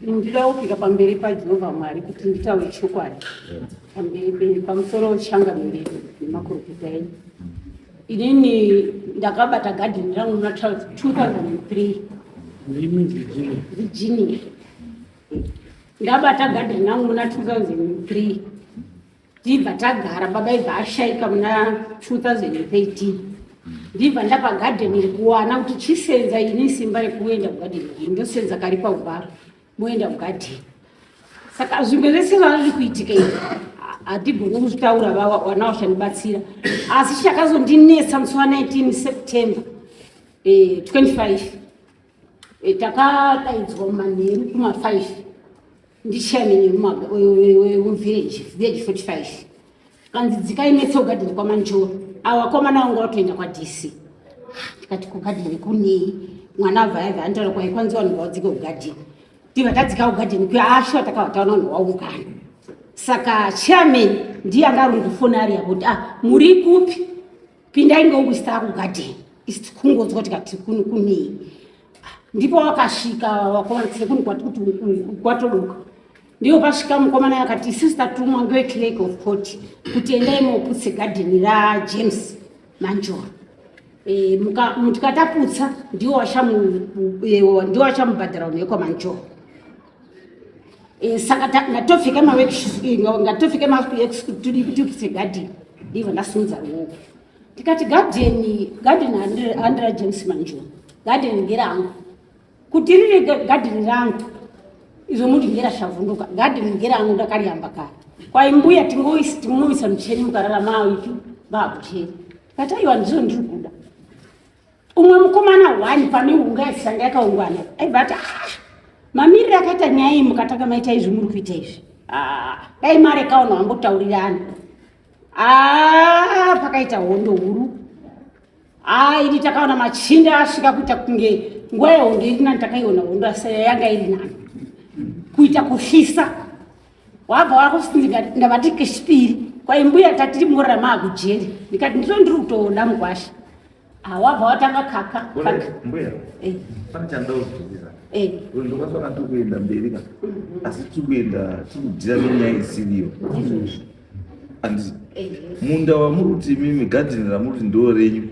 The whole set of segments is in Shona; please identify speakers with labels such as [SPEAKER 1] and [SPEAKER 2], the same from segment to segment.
[SPEAKER 1] Ndinoda kupika pamberi paJehovha Mwari kuti nditaure chokwadi pamberi pamusoro changamire nemakurukota enyu. Inini ndakabata gadheni rangu muna 2003 Virginia. Ndabata gadheni rangu muna 2003 Tibva tagara baba ibva ashaika muna 2013 ndibva ndapa garden iri kuwana kuti chisenza ini simba rekuenda kugarden iri ndosenza kari paubaro moenda kugarden saka zvimwe zvese zvazviri kuitika izvi hatigoni kuzvitaura vana vachandibatsira asi chakazondinetsa musi wa 19 September 25 eh, eh, takadaidzwa mumanheru kuma 5 ndichairman wevillage village 45 kanzi dzikai metse kugadheni kwamanjoro awo vakomana vangu vatoenda kwadc ndikati kugadheni kunei mwana abva yabva anitaura kwai kwanzi vanhu vadzike kugadheni ndibva tadzika kugadheni kuya ashuwa takabva taona vanhu vaungana saka chairman ndiye anga ari kufona ari yavo kuti ah muri kupi pindai ngeuku isi takugadheni isi kungonzwa tikati kunei ndipo wakasvika vakomana sekuni kwati kwatodoka ndipo pasvika mukomana akati isusu tatumwa ngeclerk of court kuti endai moputse gadheni raJames Manjoro e, tikataputsa ndiwo e, wachamubhadhara vanhu vekwaManjoro e, saka ngatopfeka ngatopfeka matiputse gadheni ndibva ndasimudza ruoko tikati gadheni gadheni handira James Manjoro gadheni ngerangu kuti riri gadheni rangu izvo muti ngerashavhunduka gadheni ngerangu ndakariyamba kare kwai mbuya tingoisa mucheni mukararama ipi vakucheni tikati aiwa ndizvo ndiri kuda umwe mukomana one pane unga yanga yakaungana aibva ati ah, mamiriro akaita nyaya iyi mukatanga maita izvi muri kuita izvi ah, dai marekaona wambotaurirana Ah, pakaita hondo huru. Ah, ini takaona machinda asvika kuita kunge nguva yehondo iri nani takaiona hondo asi yanga iri nani. Kuita kuhlisa. Wabva wakusindika ndavati kechipiri. Kwai mbuya tatiri murara maakujeri. Ndikati ndiro ndiri kutoona mukwasha. Ah, wabva watanga kaka. Kaka.
[SPEAKER 2] Mbuya.
[SPEAKER 1] Eh.
[SPEAKER 2] Pane chandoda kuzivisa.
[SPEAKER 1] Eh.
[SPEAKER 2] Ndokwanisa kana tiri kuenda mberi ka. Asi tiri kuenda tiri kudhira nenyaya isiriyo. Anditi munda wamuri kuti imimi gadheni ramuri kuti ndo renyu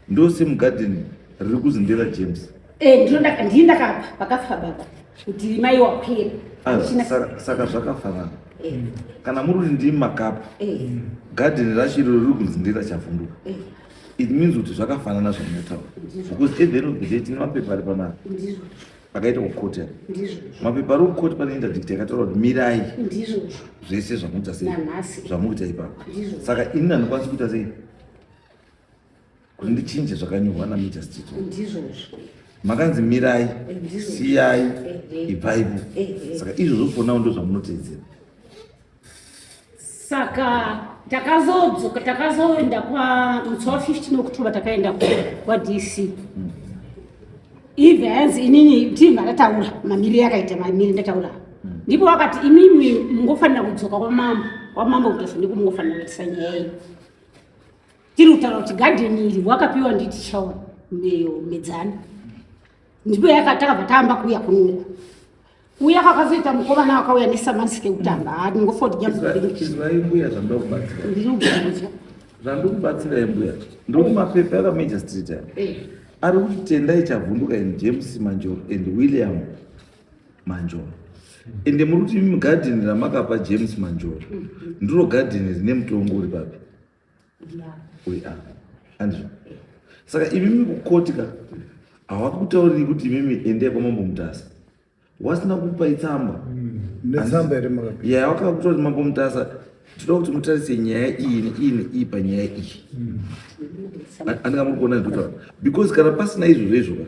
[SPEAKER 2] ndo same gadheni riri kuzi ndera James.
[SPEAKER 1] Eh, ndiro ndaka ndini ndakapa pakafa baba kuti mai wapera.
[SPEAKER 2] Ah, saka zvakafanana.
[SPEAKER 1] Eh.
[SPEAKER 2] Kana muri kuti ndimi makapa.
[SPEAKER 1] Eh.
[SPEAKER 2] Gadheni racho iro riri kunzi ndera Chavhunduka.
[SPEAKER 1] Eh.
[SPEAKER 2] It means kuti zvakafanana zvamunotaura. Because at the end of the day tine mapepa ari panapa. Akaita kukoti apa. Mapepa ari kukoti pane interdict yakataura kuti mirai. Zvese zvamunoita sei? Zvamukuita ipapo. Saka ini handikwanisi kuita sei? Kuti ndichinje zvakanyorwa naMagistrate. Makanzi mirai, siyai, ibvaipo. Saka izvozvo for now ndozvamunoteedzera.
[SPEAKER 1] Saka takazodzoka takazoenda kwa musi wa 15 October takaenda kwa DC. Ive hanzi inini ndibva ndataura mamiriro akaita mamiriro ndataura. Ndipo wakati imimi mungofanira kudzoka kwamambo kwamambo Mutasa ndiko mungofanira kuitisa nyaya iyi. Tiri kutaura kuti gadheni iri wakapiwa nditichaona medzana. Ndipo yakataka tamba kuuya kunoku. Uya kwakazoita mukomana wakauya nesamanisi kekutanga
[SPEAKER 2] handingofodizwai mbuya zvandoda kubatsira
[SPEAKER 1] ndinokuudza
[SPEAKER 2] zvandokubatsirai mbuya ndikuti mapepa akamagistrate aya
[SPEAKER 1] eh.
[SPEAKER 2] ari kuti Tendai Chavhunduka and James Manjoro and William Manjoro ende muri kuti imi gadheni ramakapa James Manjoro ndiro gadheni rine mutongo uri papi uri apa andizvo saka imimi kukoti ka hawakutauriri kuti imimi endai kwamambo Mutasa wasina kupai tsamba
[SPEAKER 3] netsamba here makapi
[SPEAKER 2] ya wakakuta kuti mambo Mutasa tinoda kuti mutarise nyaya iyi neiyi neiyi panyaya iyi andinga muri kuona ndikutaura because kana pasina izvozvo izvo ka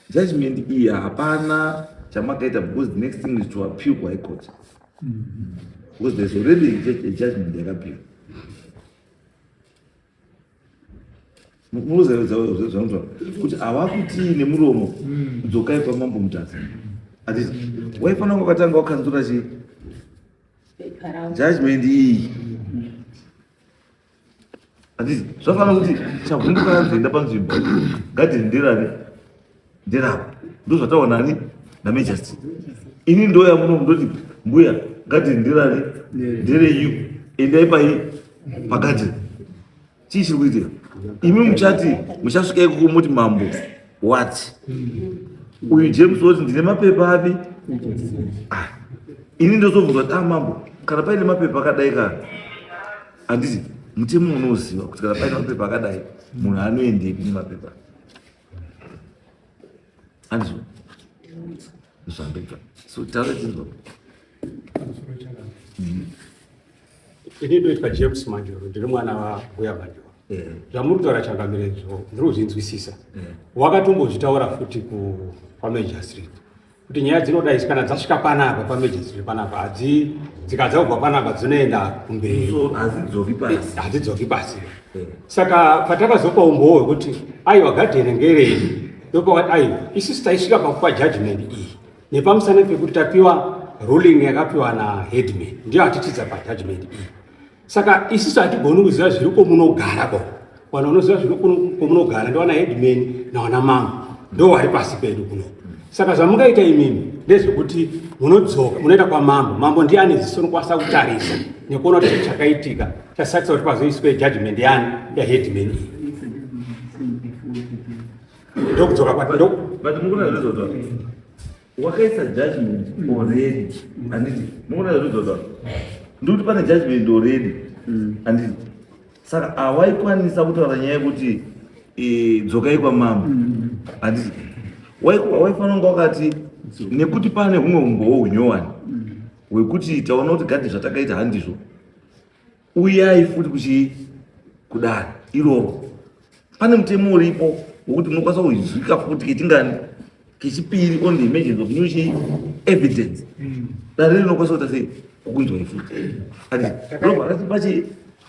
[SPEAKER 2] judgment iyi hapana chamakaita because the next thing is to appeal kuhigh court because there's already a judgment yakapiwa munoziva kuti havakutii nemuromo dzokai kwamambo Mutasa atiti waifanira kunge wakatanga wakanzura chii judgment iyi atiti zvafanira kuti Chavhunduka anzoenda panzvimbo gadheni nderani nderako. Ndozvataura nani? NaMajesty. Ini ndoya muno ndoti mbuya gadheni nderani? Nderenyu. Endai pai pagadheni. Chii chiri kuitika? Imi muchati muchasvika ikoko moti mambo what? Uyu James woti ndine mapepa api? Ah. Ini ndozobvunza kuti ah mambo kana paine mapepa akadai kana handiti mutemo unoziva kuti kana paine mapepa akadai munhu anoendepi nemapepa handizvo zvambebva so taura tinzwa.
[SPEAKER 4] Ini ndoitwa James Manjoro, ndiri mwana waMbuya Manjoro. Zvamuri kutaura changamire izvo ndiri kuzvinzwisisa. Wakatombozvitaura futi kwaMajor Street kuti nyaya dzinodai kana dzasvika panapa paMajor Street panapa hadzi dzikadza kubva panapa dzinoenda kumberi.
[SPEAKER 2] So hadzidzoki pasi.
[SPEAKER 4] Hadzidzoki pasi. Saka patakazopa umbowo hwekuti aiwa gadheni ngerenyu, ndopakati aiwa isusu taisvika pakupa judgment iyi nepamusana pekuti tapiwa ruling yakapiwa naheadman, ndiyo atitidza pajudgment iyi. Saka isusu hatigoni kuziva zviri kwomunogara ko vanhu vanoziva zviri kwomunogara ndiwana headman nawana mambo ndo vari pasi pedu kuno. Saka zvamungaita imimi ndezvekuti munodzoka munoenda kwamambo. Mambo ndiye ane ziso rinokwanisa kutarisa nekuona kuti chakaitika chasakisa kuti pazoiswe judgment yani yaheadman iyi. Ndokudzoka kwati ndo
[SPEAKER 2] But mukuona zvizodza wakaisa judgment already, handiti? Mukuona zvizodza ndikuti pane judgment already, handiti? Saka hawaikwanisa kutaura nyaya yekuti dzokai kwamambo, handiti? Waifanira kunge wakati nekuti pane humwe umbowo hunyowani hwekuti taona kuti gadhi zvatakaita handizvo, uyai futi kuchi kudare iroro. Pane mutemo uripo wekuti munokwanisa kuzvika futi kechingani, kechipiri, on the emergence of new chi evidence. Dare rinokwanisa kuita sei? Kukunzwai futi, ndobva ratipa chi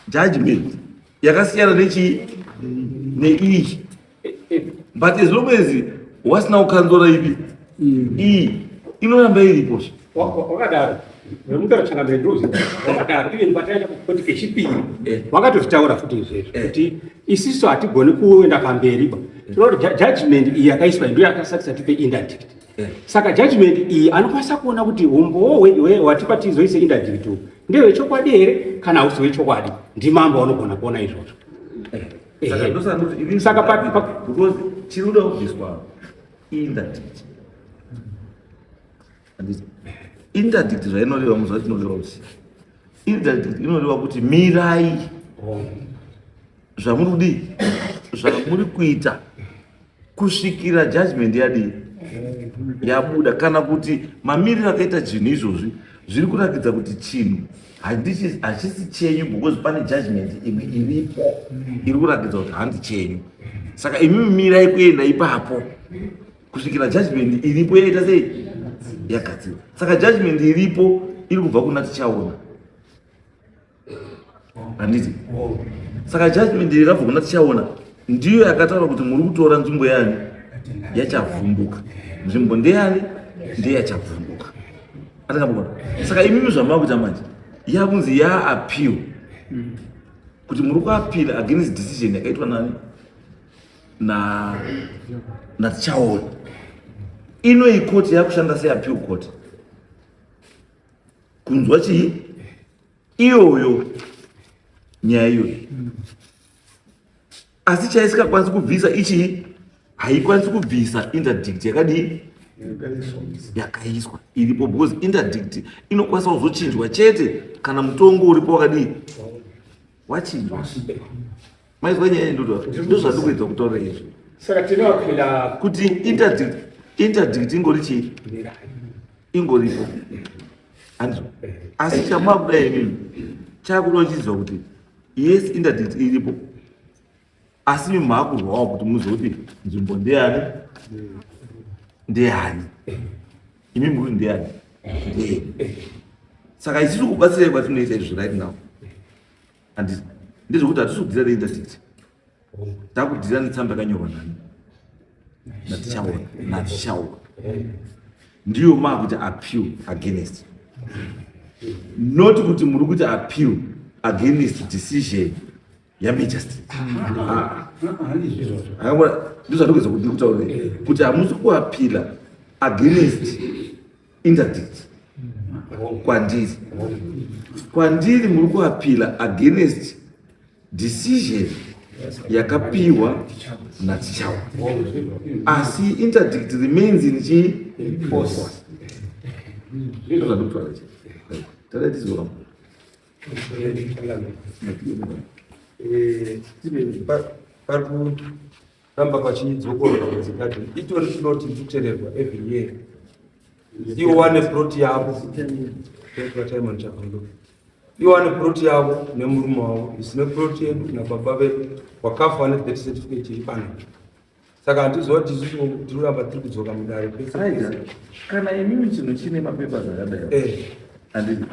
[SPEAKER 2] judgment yakasiyana nechi neiyi. But as long as wasina kukanzora ipi, iyi inoramba iripo.
[SPEAKER 4] Wakadaro vemutauro changamire, ndozi wakadaro. Even pataenda kukoti kechipiri wakatozvitaura futi izvezvo kuti isisu hatigoni kuenda pamberi ba tinoda kuti judgment iyi yakaiswa ndo yakasakisa tipe interdict. Saka judgment iyi anokwanisa kuona kuti umbowo watipa tizoise interdict uhu ndewechokwadi here kana hausi wechokwadi, ndimambo vanogona kuona izvozvo.
[SPEAKER 2] Saka ndosaka ndoti ini
[SPEAKER 4] Saka
[SPEAKER 2] because chiri kuda kubviswa interdict, handiti? Interdict zvainoreva muzuva tinoreva kuti interdict inoreva kuti mirai zvamuri kudii, zvamuri kuita kusvikira judgment yadii, yabuda, kana kuti mamiriro akaita chinhu izvozvi zviri kurakidza kuti chinhu hachisi chenyu because pane judgment imwe iripo iri kurakidza kuti handi chenyu. Saka imi mirai kuenda ipapo kusvikira judgment iripo yaita sei, yagadzirwa. Saka judgment iripo iri kubva kuna Tichaona, handiti? Saka judgment iri yakabva kuna Tichaona ndiyo yakataura kuti muri kutora nzvimbo yani yachavhumbuka. Nzvimbo ndeyani? Ndeyachavhumbuka, atingamboona. Saka imimi zvamakuita manje yakunzi yaappeal, kuti muri kuappeal against decision yakaitwa nani? Na naTichaona. Ino ikoti yakushanda seappeal court kunzwa chii iyoyo nyaya iyoyo, asi chaisikakwanisi kubvisa ichii, haikwanisi kubvisa interdict yakadii, yakaiswa iripo, because interdict inokwanisa kuzochinjwa chete kana mutongo uripo wakadii, wachinjwa. Maizwa nyaya ndoto ndozvandiri kuedza kutaura izvi.
[SPEAKER 4] Saka tinoappeala
[SPEAKER 2] kuti interdict ingori chii, ingoripo, handizvo? Asi chamakuda imimi chakuda uchiziva kuti yes, interdict iripo, asi imi maakurwawo kuti muzive kuti nzvimbo ndeyani, ndeyani. Imi muri ndeyani, ndeyani. Saka isusu kubatsirai kwatinoita izvi right now, handiti, ndezvekuti hatisi kudhira neinterdict, takudhira netsamba yakanyorwa nani? NaTichaona. NaTichaona ndiyo maakuti appeal against, not kuti muri kuti appeal against decision yamagistrate. Ndozvandikuedza kuti ndikutaurire kuti hamusi kuappeala. against interdict kwandiri. Kwandiri muri kuapila against decision yakapiwa naTichawa, asi interdict remains in chi force. Ndizvo zvandikutaura chi tadatiziwa.
[SPEAKER 5] Pari kuramba pachidzokorora kunzi garden itori plot iri kuchererwa every year. Iwo wane plot yavo iwo wane plot yavo nemurume wavo, isu neplot yedu nababa vedu wakafa vane birth certificate iri pano. Saka hatiziva kuti isusu tiri kuramba tiri kudzoka mudare pese pese.
[SPEAKER 2] Kana imimi chinhu chine mapepa zvakadai, handiti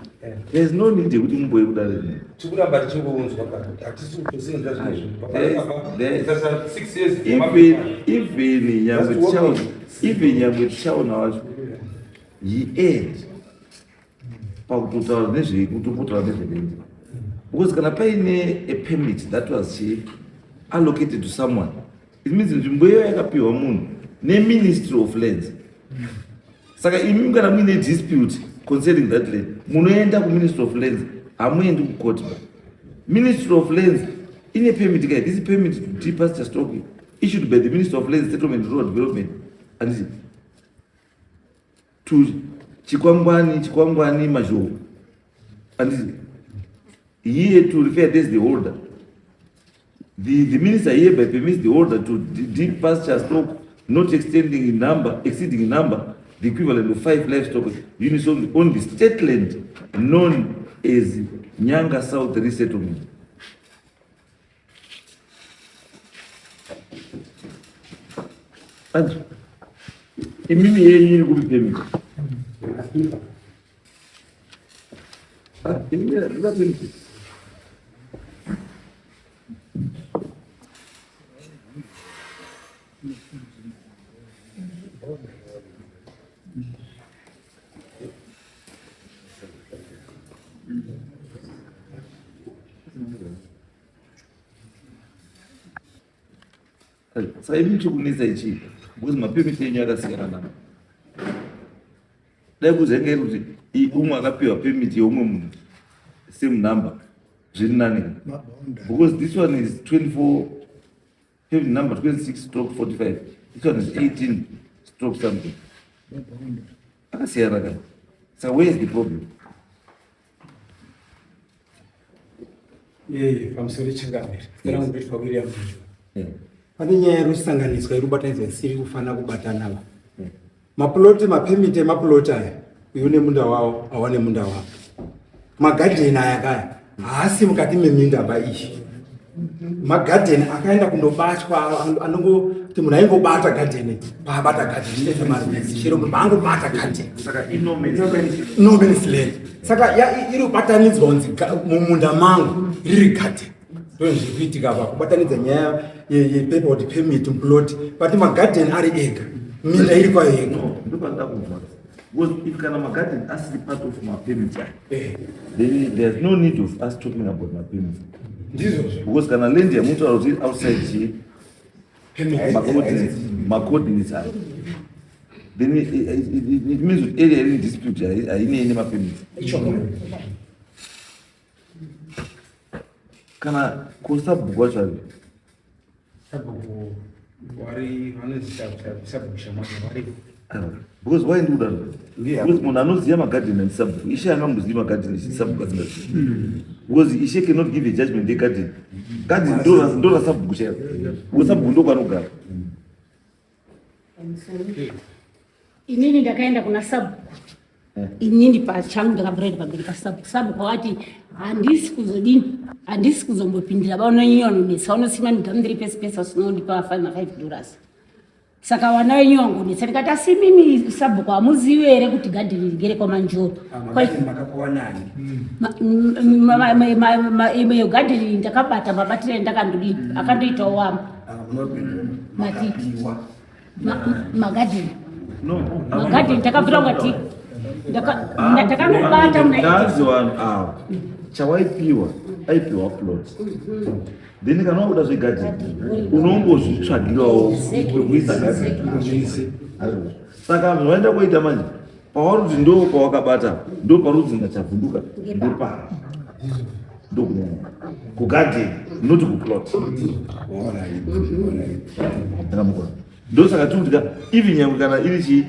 [SPEAKER 2] there is no need yekuti mumboye kudare rino.
[SPEAKER 5] Tiri kuramba tichingounzwa pano, hatisi kutosenza zvinhu
[SPEAKER 2] izvi. Even nyangwe tichaona, even nyangwe tichaona wacho, he aired pakutotaura nezve kutombotaura nezveland, because kana paine a permit that was chi allocated to someone, it means nzvimbo iyo yakapiwa munhu neMinistry of Lands. Saka imi kana muine dispute concerning that land, munoenda kuMinistry of Lands, hamuendi kucourt. Ministry of Lands ine permit kai. This permit to depasture stock issued by the Ministry of Lands, Settlement, Rural Development, anditi, to Chikwangwani Chikwangwani Mazhou, anditi, here to refer as the holder. The minister hereby permits the holder to depasture stock not extending in number, exceeding in number the equivalent of 5 livestock units on the state land known as Nyanga South Resettlement. Andrew, imimi yenyu iri kupi permit? Ah, imimi handina permit. Saka imi chikunetsa ichii? Because mapermit enyu akasiyana namo. Dai kuzenge iri kuti umwe akapiwa permit yeumwe munhu, same number, zviri nani, because this one is 24, permit number 26/45, this one is 18 stroke something. Akasiyana ka. Saka where is the problem?
[SPEAKER 4] Pamusoro changamire, zita rangu ndoitwa William Mujuru. Pane nyaya iri kusanganiswa, iri kubatanidzwa isiri kufanira kubatana va maploti, mapermit emaploti aya. Uyu nemunda wawo, awa nemunda wavo. Magadheni aya kaya haasi mukati meminda ba iyi. Magadheni akaenda kundobatwa, anongoti munhu aingobata gadheni, paabata gadheni nezvemarudzi, chero munhu paangobata gadheni.
[SPEAKER 2] Saka
[SPEAKER 4] no man's land. Saka iri kubatanidzwa kunzi mumunda mangu riri gadheni. Ndo zviri kuitika apa, kubatanidza nyaya yepepa kuti permit plot, but magadheni ari ega, minda iri kwayo yega.
[SPEAKER 2] No, ndopanoda kubva, because if kana magarden asiri part of mapermit aya, then there's no need of us talking about mapermit.
[SPEAKER 4] Ndizvozvo.
[SPEAKER 2] Because kana land yamunotaura kuti outside chi macoordinates aya, then it means kuti area iri in dispute hainei nemapermit. Kana kusabhuku wacho ari
[SPEAKER 6] Sabhuku vari vanonzi sabhuku Shamwari vari.
[SPEAKER 2] Because why ndikudaro? Because munhu anoziva magadheni andisabhuku. Ishe angambozivi magadheni, sabhuku asingazivi, because ishe cannot give a judgment yegadheni. Gadheni ndo rasabhuku chairo, because sabhuku ndo kwanogara.
[SPEAKER 1] Inini ndakaenda kuna sabhuku inini pachangu, ndakabvira pamberi pasabhuku. Sabhuku akati handisi kuzodini, handisi kuzombopindira. Vaunonyononetsa, unosima migamu pese pese, usinondipa $5. Saka vana venyu vangonetsa. Ndikati asi mimi sabhuku hamuzivi here kuti gadheni rigere kwaManjoro?
[SPEAKER 6] Makapuwa nani?
[SPEAKER 1] Iyo gadheni ndakabata mabatiro endakandodini, akandoitawo wamba matiti magadheni. Magadheni takabvira ungati takangobata muna
[SPEAKER 2] Ndazi vanhu ava, chawaipiwa, aipiwa plot, then kana wakuda zvegadheni unongozvitsvagirawo kwekuisa gadheni. Saka zvaenda kuita manje pauri kuti ndo pawakabata ndo parudzi ndachavhunduka ndopaa ndokunyanya kugarden not kuplot. Ndakamukona. Ndosaka tiri kuti ka even nyangwe kana iri chii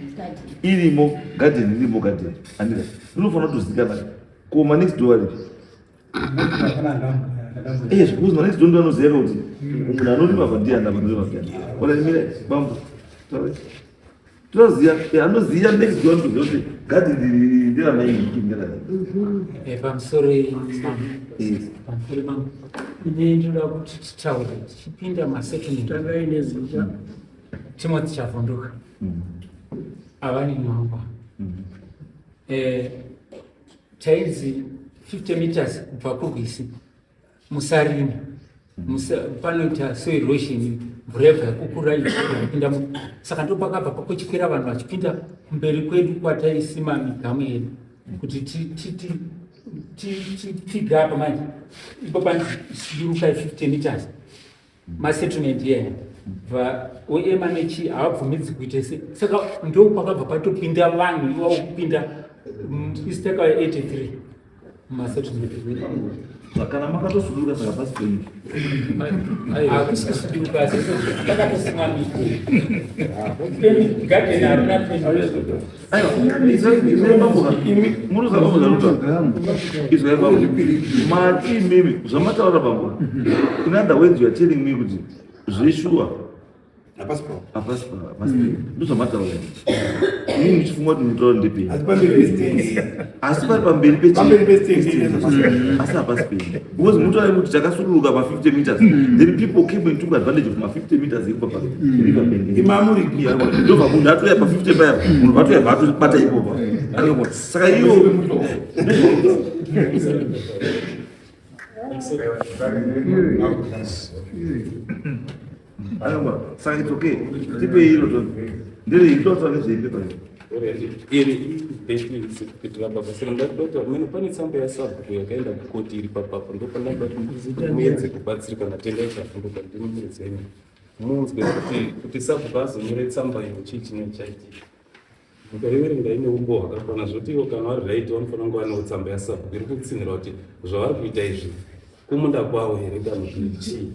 [SPEAKER 2] irimo garden irimo garden andika rinofanira kutozikanwa ko manext door aripi? Eh, because manext door ndo anoziva kuti munhu anorima apa ndiani apa anorima ndiani. Ona mira bambo. Tinoziva eh, anoziva next door anotoziva kuti garden iri nderamai iki nderamai.
[SPEAKER 7] Eh, pamusoro mambo. Pamusoro mambo. Ine ndinoda kuti titaure tichipinda masettlement.
[SPEAKER 8] Tangai nezita.
[SPEAKER 7] Timothy Chavunduka. Avani mambo. Eh, tainzi 50 meters kubva kurwizi musarimi panoita soil erosion mvura yabva yakukura yapinda saka ndopakabva pakuchikwira vanhu vachipinda kumberi kwedu kwataisima migamu yedu kuti tipfiga apa manje ipo panzi sudurukai 50 meters masettlement iyaya va oema nechi havabvumidzi kuita se saka ndo kwakabva patopinda vanhu iwawo kupinda istaka 83 mumasettlement.
[SPEAKER 2] Kana makatosuduruka saka pasi penyu.
[SPEAKER 7] Hakusi kusuduruka, asi takatosimwa miti gadheni harina peni.
[SPEAKER 2] Aiwa, izai bambo ka. Muruza bambo zvaruta. Izai bambo. Mati imimi zvamataura bambo. In other words you are telling me kuti zveshuwa
[SPEAKER 6] Hapasi pa.
[SPEAKER 2] Hapasi pa, hapasi pa. Ndozvamataura. Inini ndichifunga kuti mutaura ndepei.
[SPEAKER 6] Asi pamberi pestand.
[SPEAKER 2] Asi pari pamberi pechi.
[SPEAKER 6] Pamberi pestand.
[SPEAKER 2] Asi hapasi pei. Because mutaura kuti takasuduruka pa 50 meters. Then people came and took advantage of ma 50 meters ekupa pa river bank.
[SPEAKER 6] Imamuri.
[SPEAKER 2] Ndobva munhu atouya pa 50 paya. Munhu vatouya vatobata ipopa. Saka iyo Aiwa, saka it's okay. Tipe iro to. Ndere itotaura nezveipepa iri.
[SPEAKER 9] Iri certificate rababa saka ndakuda kuti mene pane tsamba yasabhuku yakaenda kukoti iri papapo ndopandanoda kuti muedze kubatsirikana tendai chavhunduka ndimumuredzenyu munzwe kuti sabhuku azonyore tsamba iyo chii chinenge chaitika. Mukaiverenga ine umbo hwakakwana zvoti ivo kana vari right vanofanira kunge vanewo tsamba yasabhuku iri kutsinhira kuti zvavari kuita izvi kumunda kwavo here kana kuti chii.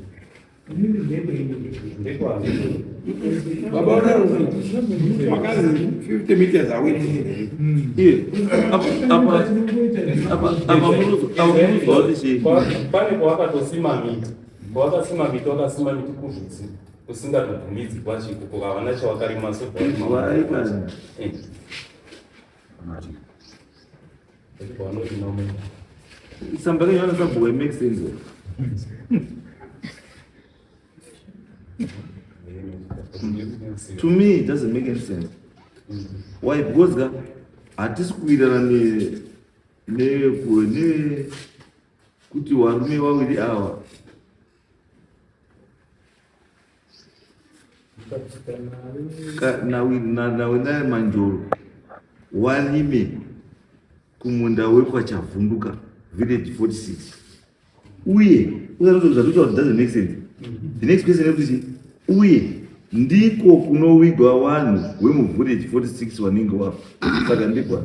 [SPEAKER 6] Baba vakazi 50 meters away.
[SPEAKER 2] Iye, apa apa apa apa muruzo apa muruzo wati chii?
[SPEAKER 9] Pane kwawakatosima miti, kwawakasima miti wakasima miti kuzvidzi usingatobvumidzi kwacho ikoko havana chawakarima so
[SPEAKER 2] Wai kani.
[SPEAKER 9] vanorima munda.
[SPEAKER 2] Tsamba yakanyora sabhuku it makes sense. To me it doesn't make any sense. Why? Because ka hatisi kuwirirana ne ne ne kuti varume vaviri ava nawinai Manjoro warime kumunda wekwaChavhunduka village 46 uye usatozvatuta kuti doesn't make sense. The next question yekuti uye ndiko kunovigwa vanhu vemuvillage 46 vanenge vafa saka ndikwa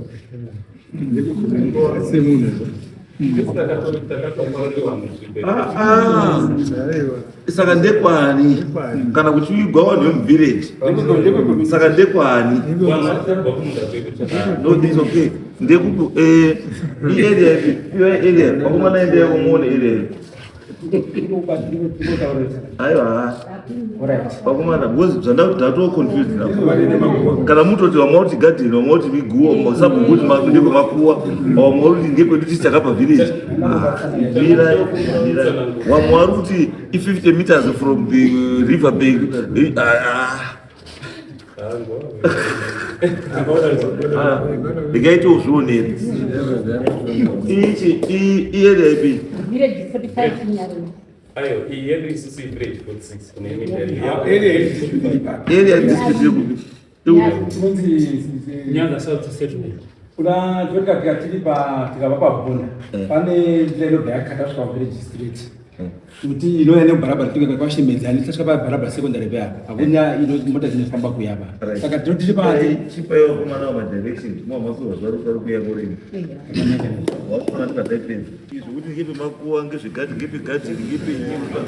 [SPEAKER 2] Saka ndekwani kana kuchivigwa vanhu vemuvillage saka ndekwani? No, this okay. Ndekupi iarea ipi? Iyo area vakomana endai muone area ipi. Aiwa vakomana, because zvandakuti ndatoo confused now. Kana mutoti vamwe vakuti garden, vamwe vakuti miguo sabhuku kuti ndekwemakuwa, vamwe vari kuti ndekwedu tisi takabva village. Mirai, mirai. Vamwe vari kuti i 50 meters from the river bank. Ndingaitewo zvioneri ichi iarea ipi?
[SPEAKER 1] Village 45 Nyariro.
[SPEAKER 9] Ayo, iyi yedu isusu ivillage 46 kune imwe
[SPEAKER 2] Area district yekupi?
[SPEAKER 7] Nyanga South Settlement.
[SPEAKER 6] Kuna totika tiri pa tikabva pabhona pane nzira inobva yakata kusvika village street. Kuti inouya nekubharabhara tinge kwashemedzani tisasvika pabharabhara secondary paya hakuna ino mota dzinofamba kuya pa. Saka tinoti tiri panze.
[SPEAKER 2] Chipaiwa komana wa direction mwa masuwa zvaru zvaru kuya kurimi. Wakufana tikataipedza. Zvekuti ngepe makuwa ngezvegadhi ngepe gadhi ngepe nyimba.